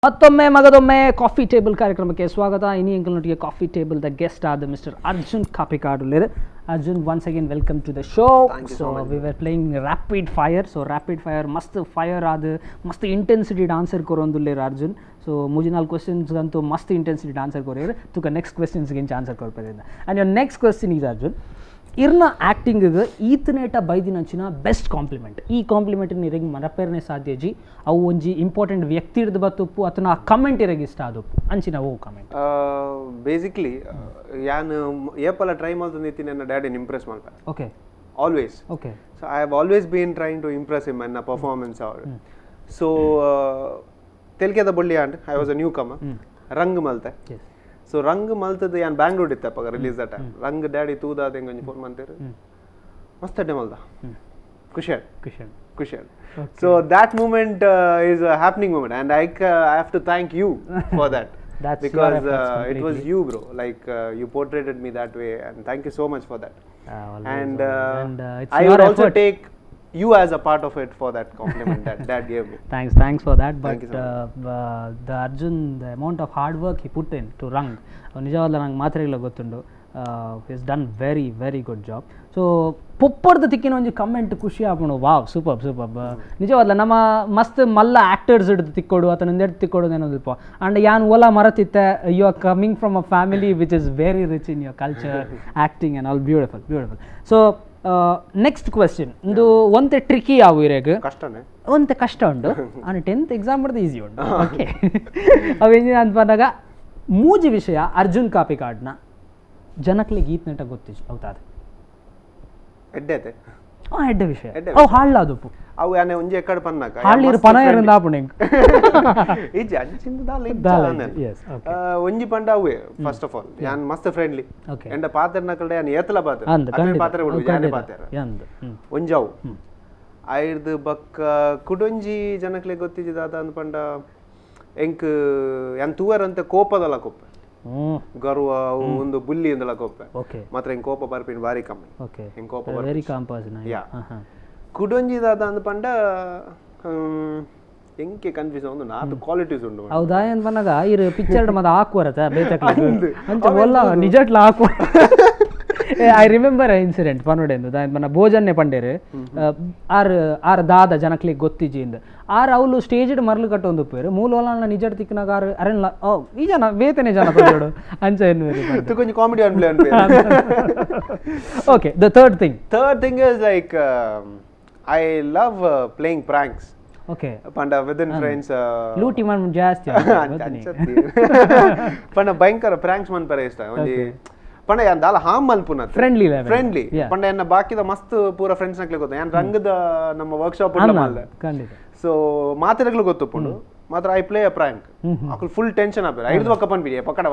ಮತ್ತೊಮ್ಮೆ ಮಗದೊಮ್ಮೆ coffee table ಕಾರ್ಯಕ್ರಮಕ್ಕೆ ಸ್ವಾಗತ. ಇನಿ ಎಂಕಲ್ನೊಟ್ಟಿಗೆ coffee table the guest ಆದ ಮಿಸ್ಟರ್ ಅರ್ಜುನ್ ಕಾಪಿಕಾಡ್ ಉಲ್ಲೆರ್. Arjun, once again welcome to the show. Thank you so so much. We are playing rapid fire. So rapid fire ಮಸ್ತ್ fire ಆದ್ ಮಸ್ತ್ ಇಂಟೆನ್ಸಿಟಿ ಆನ್ಸರ್ ಕೊರೊಂದುಲ್ಲೆರ್ ಅರ್ಜುನ್. ಸೊ ಮೂಜಿ ನಾಲ್ಕು ಕ್ವಶನ್ಸ್ ಅಂತೂ ಮಸ್ತ್ ಇಂಟೆನ್ಸಿಟಿ ಆನ್ಸರ್ ಕೊರಿಯರ್. ತುಕ ನೆಕ್ಸ್ಟ್ ಕ್ವೆಶನ್ಸ್ಗೆ ಇಂಚ ಆನ್ಸರ್ ಕೊರ್ಪೆದಿಂದ. And your next question is, Arjun, ಇರ್ನ ಆ್ಯಕ್ಟಿಂಗ್ ಈತನೇಟ ಬೈದಿನಂಚಿನ ಬೆಸ್ಟ್ ಕಾಂಪ್ಲಿಮೆಂಟ್, ಈ ಕಾಂಪ್ಲಿಮೆಂಟ್ ಇರೆಗ್ ಮರಪೇರ್ನೆ ಸಾಧ್ಯ ಜಿ, ಅವು ಒಂಜಿ ಇಂಪಾರ್ಟೆಂಟ್ ವ್ಯಕ್ತಿ ಹಿಡ್ದು ಬತ್ತುಪ್ಪು ಅಥವಾ ಆ ಕಮೆಂಟ್ ಇರೆಗ್ ಇಷ್ಟ ಆದಪ್ಪು, ಅಂಚಿನ ಓ ಕಮೆಂಟ್? ಬೇಸಿಕ್ಲಿ ಯಾನ್ ಏಪಲ ಟ್ರೈ ಮಲ್ತೊಂದಿತ್ತಿ ನನ್ನ ಡ್ಯಾಡಿನ Impress ಮಲ್ಪ. Always. So I have always been trying to impress him ಎನ್ನ ಪರ್ಫಾರ್ಮೆನ್ಸ್ ಅವರು. ಸೊ ತೆಲಿಕೆದ ಬೊಳ್ಳಿ and I was a newcomer, ರಂಗ್ ಮಲ್ತೆ. ಸೊ ರಂಗ್ ಮಲ್ತದ ಯಾನ್ ಬ್ಯಾಂಗ್ಳೂರ್ ಇತ್ತಪ್ಪ release the time. Rang daddy ತೂದಾದ ಹೆಂಗ್ ಫೋನ್ ಮಂತೇರು, ಮಸ್ತ್ ಅಡ್ಡೆ ಮಲ್ದ, ಖುಷಿ ಆಯ್ತು. ಖುಷಿ. ಖುಷಿ ಆಯ್ತು. So that moment is a happening moment and I have to thank you for that. That's your because efforts it was completely. you, bro, like you portrayed me that way and thank you so much for that. Always, and always. And it's I your would also effort. take you as a part of it for that compliment that dad gave me. Thanks, thanks for that. Thank But you so the Arjun, the amount of hard work he put in to Rang, ನಿಜವಾದ ನಂಗೆ ಮಾತ್ರೆಗಳ ಗೊತ್ತುಂಡು, he's done very very good job. So ಪೊಪ್ಪರ್ದ ತಿಕ್ಕಿನ ಒಂಜಿ comment ಖುಷಿ ಆಪುಂಡು, wow, super super. ನಿಜವಾದ್ಲ ನಮ್ಮ ಮಸ್ತ್ ಮಲ್ಲ actors ಹಿಡ್ದು ತಿಕ್ಕೊಡು ಅಥವಾ ನಿಂದೆಡ್ ತಿಕ್ಕೊಡು ಏನೊಂದಿಲ್ಪ. ಅಂಡ್ ಯಾನ್ ಓಲಾ ಮರತಿತ್ತೆ, you are coming from a family which is very rich in your culture, acting and all. Beautiful, beautiful. So next question, ಒಂದು ಒಂತೆ ಟ್ರಿಕಿ ಯಾವು ಇರೆಗ್. ಕಷ್ಟನೇ. ಒಂತೆ ಕಷ್ಟ ಉಂಡು, ಆನೆ ಟೆಂತ್ ಎಕ್ಸಾಮ್ ಬಡ್ದು ಈಸಿ ಉಂಡು. ಓಕೆ, ಅವೇಂಜಿನ ಅಂತ ಬಂದಾಗ ಮೂಜಿ ವಿಷಯ ಅರ್ಜುನ್ ಕಾಪಿಕಾಡ್ನ ಜನಕ್ಲಿಗೆ ಈತ್ನೆಟ ಗೊತ್ತಿಜ್ ಹೌದಾದ? ಎಡ್ಡೆ ಅತೆ. ಆ ಎಡ್ಡೆ ವಿಷಯ. ಎಡ್ಡೆ. ಅವು ಹಾಳ್ಳಾದುಪ್ಪು. ಅವು ಯಾನೆ ಒಂಜಿ ಎಕ್ಕಡ್ ಪನ್ನಾಕ ಹಾಳ್ಳಿರು ಪನ ಇರಂದ ಆಪುಂಡು ಎಂಕ್. ಇಜ್ಜಿ, ಅಂಚಿಂದ ದಾಲ ಇಜ್ಜ. ದಾಲ ಆನೆ. ಇಜ್ಜಿ, yes, okay. ಒಂಜಿ ಪಂಡ ಅವೇ first of all ಯಾನ್ ಮಸ್ತ್ ಫ್ರೆಂಡ್ಲಿ. ಎಂಡ ಪಾತೆರ್ನಕಲ್ಡ ಯಾನ್ ಏತಲ ಪಾತೆರ್ ಅಂದ್ ಅಕಲ್ ಪಾತೆರ ಬಿಡು, ಯಾನೆ ಪಾತೆರ. ಅಂದ್ ಒಂಜವು. ಐರ್ದು ಬಕ್ಕ ಕುಡೊಂಜಿ ಜನಕ್ಲೆ ಗೊತ್ತಿಜ್ಜಿ ದಾದ ಅಂದ್ ಪಂಡ, ಎಂಕ್ ಯಾನ್ ತೂವರಂತೆ ಕೋಪದಲ ಕೊಪ್ಪೆ, ಗರ್ವ ಅವು ಒಂದು ಬುಲ್ಲಿ ಅಂದಲ ಕೊಪ್ಪೆ. ಮಾತ್ರ ಎಂಕ್ ಕೋಪ ಬರ್ಪಿನ ಬಾರಿ ಕಮ್ಮಿ. ಎಂಕ್ ಕೋಪ very calm person. Yeah. ಕುಡೊಂಜಿ ದಾದ ಅಂದ್ ಪಂಡ, ಎಂಕೆ ಕನ್ಫ್ಯೂಸ್ ಒಂದು ನಾಲ್ಕು ಕ್ವಾಲಿಟೀಸ್ ಉಂಡು. ಹೌದಾ? ಏನ್ ಬಂದಾಗ ಇರು ಪಿಕ್ಚರ್ ಮದ ಹಾಕುವರತ ಬೇತಕ್ಲೆ ಅಂಚ ಒಲ್ಲ ನಿಜಟ್ಲ ಹಾಕುವ. I remember incident ಪನೋಡೆಂದು ಮನ ಭೋಜನ್ನೆ ಪಂಡೇರು ಆರ್ ಆರ್ ದಾದ ಜನಕ್ಲಿಗೆ ಗೊತ್ತಿಜಿ ಇಂದ್. ಆರ್ ಅವ್ಲು ಸ್ಟೇಜ್ ಮರ್ಲು ಕಟ್ಟೊಂದು ಉಪ್ಪೇರು ಮೂಲ ಒಲಾನ ನಿಜಟ್ ತಿಕ್ಕಿನಾಗ ಆರ್ ಅರೆನ್ಲ ಓ ಈ ಜನ ಬೇತನೆ ಜನ ತೋಡು ಅಂಚ ಎನ್ನುವೇರು. ಕೊಂಚ comedy ಅನ್ಪ್ಲೇ ಅನ್ಪೇ. Okay, the third thing. Third thing is like I love playing pranks. ಪಂಡ ವಿದಿನ್ ಫ್ರೆಂಡ್ಸ್ ಲೂಟಿ ಮನ್ ಜಾಸ್ತಿ ಗೊತ್ತುನಿ. ಪಂಡ ಭಯಂಕರ ಪ್ರಾಂಕ್ಸ್ ಮನ್ಪರೆ ಇಷ್ಟ ಒಂಜಿ. ಪಂಡ ಯಾನ್ ದಾಲ ಹಾಮ್ ಮಲ್ಪುನ friendly level. Friendly. ಪಂಡ ಎನ್ನ ಬಾಕಿದ ಮಸ್ತ್ ಪೂರ ಫ್ರೆಂಡ್ಸ್ ನಕ್ಲೆ ಗೊತ್ತು, ಯಾನ್ ರಂಗದ ನಮ್ಮ ವರ್ಕ್ಶಾಪ್ ಮಲ್ಲೆ. ಸೊ ಮಾತೆರೆಗ್ಲು ಗೊತ್ತುಪ್ಪುಂಡು. ಮಾತ್ರ I play a prank, ಅಕುಲು ಫುಲ್ ಟೆನ್ಷನ್ ಆಪೇರು, ಐದು ಬಕ್ಕ ಪನ್ಪಿಡಿ ಪಕ್ಕಡ.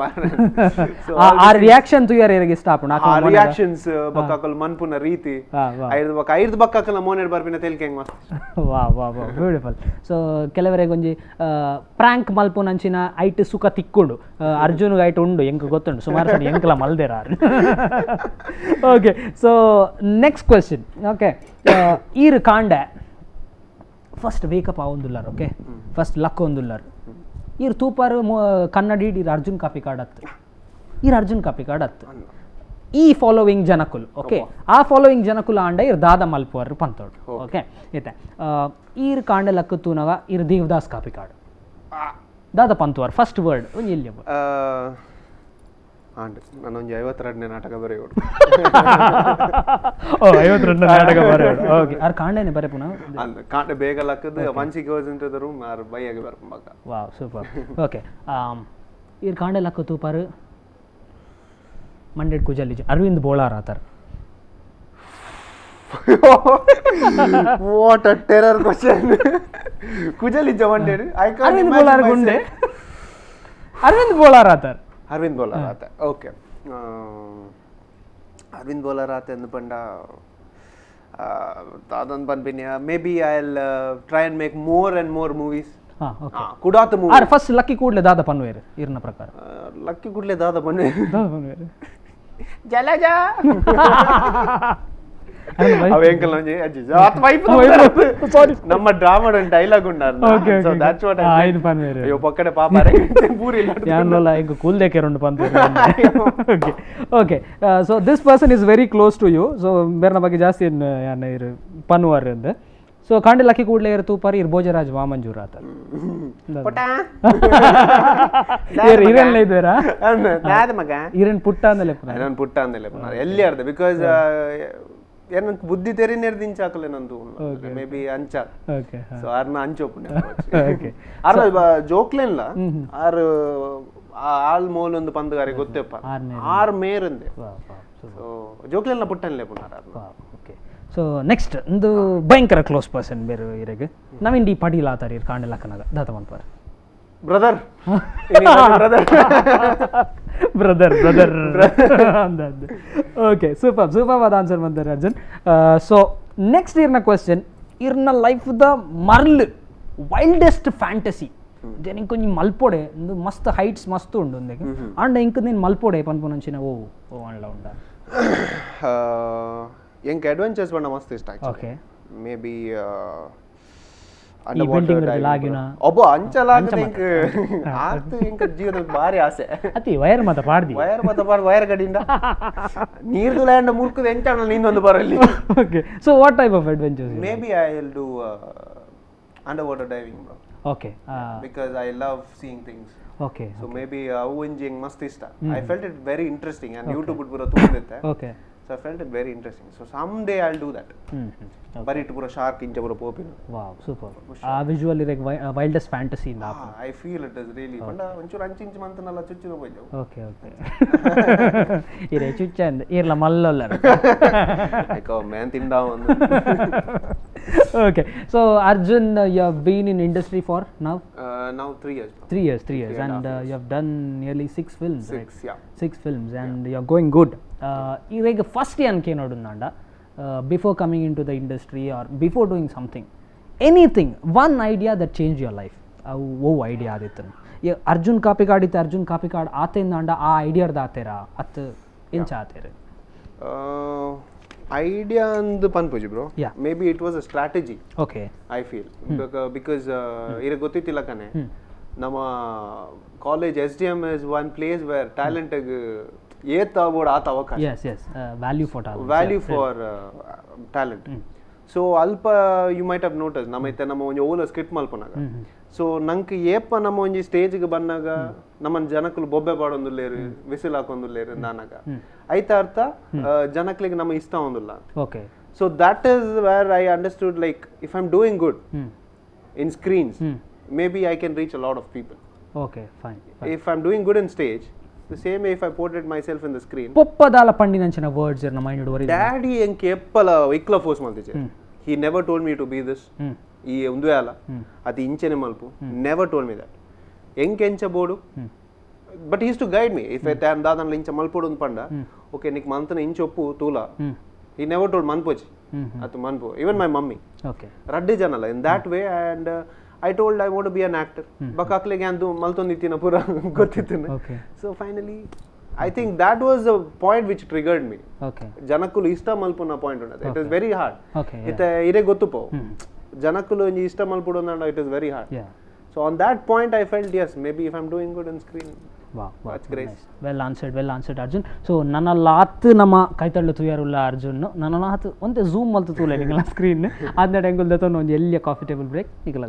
ಸೊ ಆ ರಿಯಾಕ್ಷನ್ ತುಯರ್ ಇರಗೆ ಇಷ್ಟ ಆಪುಂಡು ಆ ರಿಯಾಕ್ಷನ್ಸ್ ಬಕ್ಕ ಅಕುಲು ಮನ್ಪುನ ರೀತಿ, ಐದು ಬಕ್ಕ ಐದು ಬಕ್ಕ ಅಕಲ್ನ ಮೋನೆಡ್ ಬರ್ಪಿನ ತೆಲಿಕೆ ಹೆಂಗ್ ಮಸ್ತ್. ವಾ ವಾ ವಾ, ಬ್ಯೂಟಿಫುಲ್. ಸೊ ಕೆಲವರೆಗೆ ಒಂಜಿ ಪ್ರಾಂಕ್ ಮಲ್ಪುನಂಚಿನ ಐಟ್ ಸುಖ ತಿಕ್ಕೊಂಡು ಅರ್ಜುನ್ಗೆ ಐಟ್ ಉಂಡು, ಎಂಕ್ ಗೊತ್ತುಂಡು, ಸುಮಾರು ಸರಿ ಎಂಕ್ಲ ಮಲ್ದೇರ. Okay, so next question. Okay, ಈರ್ ಕಾಂಡೆ first wake up ಆವೊಂದುಲ್ಲಾರ್. Okay, first luck ಒಂದುಲ್ಲಾರ್. ಈರ್ ತೂಪಾರು ಕನ್ನಡಿ ಈರ್ ಅರ್ಜುನ್ ಕಾಪಿಕಾಡ್ ಅತ್ತು, ಈರ್ ಅರ್ಜುನ್ ಕಾಪಿಕಾಡ್ ಅತ್ತು. ಈ ಫಾಲೋವಿಂಗ್ ಜನಕುಲು, ಓಕೆ, ಆ ಫಾಲೋವಿಂಗ್ ಜನಕುಲು ಆಂಡ ಇರ್ ದಾದ ಮಲ್ಪುವರು ಪಂತೋಡು. ಓಕೆ, ಇತ್ತೆ ಈರ್ ಕಾಂಡೆ ಲಕ್ಕು ತೂನಗ ಇರ್ ದೇವದಾಸ್ ಕಾಪಿಕಾಡ್ ದಾದ ಪಂತುವಾರ್ ಫಸ್ಟ್ ವರ್ಡ್ ಒಂಜಿ ಇಲ್ಲಿ? ಆಂಡ್ ನಾನೊಂಜಿ 52ನೇ ನಾಟಕ ಬರೆಯೋಡು. ಓ, 52ನೇ ನಾಟಕ ಬರೆಯೋಡು. ಓಕೆ, ಆರ್ ಕಾಂಡೆನೆ ಬರೆಪುನ? ಅಂದ್ ಕಾಂಡೆ ಬೇಗ ಲಕ್ಕದು, once he goes into the room R ಬೈಯಾಗೆ ಬರ್ಪುಂಬಕ. Wow, super. Okay, ಈರ್ ಕಾಂಡೆ ಲಕ್ಕು ತೂಪಾರು ಮಂಡೆಡ್ ಕುಜಲ್ಲಿ ಅರವಿಂದ್ ಬೋಳಾರ್ ಆತಾರ. What a terror question. ಕುಜಲ್ ಇಜ್ಜ wanted I can't. Arvind Bolar ಗುಂಡೆ, Aravind Bolar ಆತಾರ. ಅರವಿಂದ್ ಬೋಲಾರ್ ಆತ. ಓಕೆ, ಅರವಿಂದ್ ಬೋಲಾರ್ ಆತ ಅಂದ್ ಪಂಡ ದಾದನ್ ಪನ್ಪಿನಿ, maybe I will try and make more and more movies. Okay. ಕುಡಾತ movie. R first lucky ಕೂಡ್ಲೆ ದಾದ ಪನ್ವೇರು ಇರ್ನ ಪ್ರಕಾರ? ಲಕ್ಕಿ ಕೂಡ್ಲೆ ದಾದ ಪನ್ವೇರು? ದಾದ ಪನ್ವೇರು? ಜಲಜ. ಅವ ಎಂಕಲ್ ಒಂಜಿ ಅಜ್ಜಿ ಆತ ವೈಫ್ ಸಾರಿ ನಮ್ಮ ಡ್ರಾಮಾ ಡೈಲಾಗ್ ಉಂಡಾರ್. So that's what I ಐನ್ ಪನ್ವೇರು. ಅಯ್ಯೋ ಪಕ್ಕಡೆ ಪಾಪ ಅರೆ ಪೂರಿ ಇಲ್ಲ ಯಾನ್ಲಲ್ಲ ಎಂಕ್ cool ದೇಕೆರುಂಡು ಪಂತೆ. Okay okay so this person is very close to you. So ಬೇರ್ನ ಬಗ್ಗೆ ಜಾಸ್ತಿ ಯಾನ್ ಇರು ಪನ್ವರ್ ಅಂದ್. ಸೊ ಕಾಂಡೆ ಲಕ್ಕಿ ಕೂಡ್ಲೆ ಇರು ತೂಪಾರಿ ಇರು ಭೋಜರಾಜ್ ವಾಮಂಜೂರ್ ಆತ. ಇರನ್ ಇದ್ದೀರಾ ಮಗ ಇರನ್ ಪುಟ್ಟ ಅಂದಲೆ ನಾನು ಪುಟ್ಟ ಅಂದಲೆ ಎಲ್ಲಿ ಅರ್ಧ because ಏನಂತ ಬುದ್ಧಿ ತೆರಿನೇರ್ ದಿಂಚಾಕಲೆ ನಂದು ಮೇ ಬಿ ಅಂಚ. ಸೊ ಆರ್ನ ಅಂಚೋಪುನೆ ಆರ್ ಜೋಕ್ಲೆನ್ಲ ಆರ್ ಆಲ್ ಮೋಲ್ ಒಂದು ಪಂದುಗಾರೆ ಗೊತ್ತೆಪ್ಪ ಆರ್ ಮೇರಂದೆ. ಸೊ ಜೋಕ್ಲೆನ್ಲ ಪುಟ್ಟನ್ಲೆ ಪುನಾರ. Okay so next ಒಂದು ಭಯಂಕರ ಕ್ಲೋಸ್ ಪರ್ಸನ್ ಬೇರೆ ಇರಗೆ ನವೀನ್ ಡಿ ಪಡೀಲ್ ಆತಾರ ಇರ್ ಕಾಂಡೆ ಲಕ್ಕನಾಗ ದಾತ ಮನ್ಪಾರ್ brother brother brother brother ಅಂದ. Okay super super ಆದ ಆನ್ಸರ್ ಬಂತಾರೆ ಅರ್ಜುನ್. ಸೊ ನೆಕ್ಸ್ಟ್ ಇರ್ನ ಕ್ವೆಶ್ಚನ್ ಇರ್ನ ಲೈಫ್ the ಮರ್ಲ್ wildest fantasy ಇಂಕ ಒಂಜಿ ಮಲ್ಪೊಡೆ ಒಂದು ಮಸ್ತ್ ಹೈಟ್ಸ್ ಮಸ್ತ್ ಉಂಡು ಒಂದಕ್ಕೆ ಆಂಡ ಇಂಕ ನೀನು ಮಲ್ಪೊಡೆ ಪನ್ಪುನಂಚಿನ ಓ ಓ ಅಂಡ್ಲ ಉಂಡ ಎಂಕ್ ಅಡ್ವೆಂಚರ್ಸ್ ಬಣ್ಣ ಮಸ್ತ್ ಇಷ್ಟ. Okay may be ಈ ಬಿಲ್ಡಿಂಗ್ ಲಾಗಿನ ಒಬ್ಬ ಅಂಚಲಾಗ ಎಂಕ್ ಆತು ಎಂಕ್ ಜೀವನದ ಭಾರಿ ಆಸೆ ಅತಿ ವೈರ್ ಮತ ಪಾಡ್ದಿ ವೈರ್ ಮತ ಪಾಡ್ ವೈರ್ ಗಡಿಂದ ನೀರ್ದು ಲ್ಯಾಂಡ್ ಮುರ್ಕದ ಎಂಚಾಣ ನೀಂದೊಂದು ಬರಲಿ. Okay so what type of adventures? Maybe I will do underwater diving bro. Okay because I love seeing things. Okay so maybe ಅವು ಒಂಜಿ ಎಂಕ್ ಮಸ್ತ್ ಇಷ್ಟ. I felt it very interesting and YouTube ಪೂರ ತೂಂದಿತ್ತೆ. Okay so I felt it very interesting. So some day I will do that. ಬರಿಟ್ ಪೂರ shark ಇಂಚ ಪೂರ ಪೋಪಿನ. ವಾವ್ ಸೂಪರ್. ಆ ವಿಜುವಲ್ ಇರೆಗ್ ವೈಲ್ಡೆಸ್ಟ್ ಫ್ಯಾಂಟಸಿ ಇಂದ I feel it is really ಪಂಡ ಒಂಚೂರು ಅಂಚಿ ಇಂಚಿ ಮಂತನಲ್ಲ ಚುಚ್ಚುನ ಪೋಯ್ದೆವು. ಓಕೆ ಓಕೆ ಇರೆ ಚುಚ್ಚಂದ ಇರ್ಲ ಮಲ್ಲೊಲ್ಲ ಐಕೋ ಮ್ಯಾನ್ ತಿಂಡಾ ಒಂದು. Okay so Arjun, you have been in industry for now now 3 years. 3 years, 3 years and you have done nearly 6 films. 6 right? Yeah, 6 films and you are going good. ಇವಾಗ first ಏನ್ ನೋಡುಂದಾಂಡ before coming into the industry or before doing something, anything, one idea that changed your life, ಅವು ಓ idea ಆದಿತ್ತು Arjun Kapikad ಇತ್ತು. ಅರ್ಜುನ್ ಕಾಪಿಕಾಡ್ ಆತೆಂದಾಂಡ ಆ ಐಡಿಯಾದ ಆತೇರಾ ಅತ್ ಇಂಚ ಆತೇರ idea ಅಂದ್ ಪನ್ಪುಜಿ bro. Maybe it was a strategy. Okay I feel because ಇರ ಗೊತ್ತಿತ್ತಿಲ್ಲ ಕಣೆ ನಮ್ಮ college S D M is one place where talent ಏತ್ ಆಗ್ಬೋಡು ಆತ ಅವಕಾಶ. Yes yes value for talent, value for talent. So ಅಲ್ಪ you might have notice ನಮ್ಮ ಇತ್ತೆ ನಮ್ಮ ಒಂಜಿ ಓಲ ಸ್ಕಿಟ್ ಮಲ್ಪನಾಗ ಸೊ ನಂಗೆ ಏಪ ನಮ್ಮ ಒಂಜಿ ಸ್ಟೇಜ್ಗೆ ಬಂದಾಗ ನಮ್ಮ ಜನಕ್ಕಲು ಬೊಬ್ಬೆ ಪಾಡೊಂದುಲ್ಲೇರು ವಿಸಿಲ್ ಹಾಕೊಂದುಲ್ಲೇರು ನಾನಾಗ ಐತ ಅರ್ಥ ಜನಕ್ಲಿಗೆ ನಮ್ಮ ಇಷ್ಟ ಒಂದುಲ್ಲ. Okay so that is where I understood like if I am doing good in screens maybe I can reach a lot of people. Okay fine. If I am doing good in stage, the same way if I portrayed myself in the screen. ಪೊಪ್ಪದಾಲ ಪಂಡಿನಂಚಿನ words ಇರ್ನ mind worry. Daddy ಎಂಕ್ ಎಪ್ಪಲ ಇಕ್ಲ force ಮಲ್ತಿಚೆ. He never told me to be this. ಈ ಒಂದುವೆ ಅಲ್ಲ ಅದು ಇಂಚೆನೆ ಮಲ್ಪು, never told me that. ಎಂಕ್ ಎಂಚ ಬೋಡು but he's to guide me if I ತ್ಯಾನ್ ದಾದನ್ಲ ಇಂಚ ಮಲ್ಪೋಡು ಅಂದ್ ಪಂಡ ಓಕೆ ನಿಕ್ ಮಂತನ ಇಂಚ ಒಪ್ಪು ತೂಲ. He never told ಮನ್ಪೋಚಿ ಅದು ಮನ್ಪು. Even my mummy okay Reddy ಜನಲ್ಲ in that way. And I told I want to be an actor. ಬಕಾಕ್ಲೆಗೆ ಅಂದು ಮಲ್ತೊಂದಿತ್ತಿನ ಪೂರ ಗೊತ್ತಿತ್ತು. So finally I think that was a point which triggered me. Okay ಜನಕ್ಕುಲು ಇಷ್ಟ ಮಲ್ಪುನ point ಉಂಡದು. It is very hard. ಇತ್ತೆ ಇರೆ ಗೊತ್ತುಪೋ ಜನಕ್ಕುಲು ಒಂಜಿ ಇಷ್ಟ ಮಲ್ಪುಡು ಅಂದಂಡ it is very hard. So on that point I felt yes maybe if I am doing good on screen. Wow, wow, that's great. Nice. Well answered, well answered Arjun. So ನನಲಾತ್ ನಮ್ಮ ಕೈತಳ್ಳು ತುಯಾರುಲ್ಲ ಅರ್ಜುನ್ ನನಲಾತ್ ಒಂತೆ zoom ಮಲ್ತು ತೂಲೆ ನಿಂಗಲ screen ಆದ್ನ ಎಂಗುಲ್ ದತೊಂದು ಒಂಜಿ ಎಲ್ಲಿಯ coffee table break ನಿಗಲ.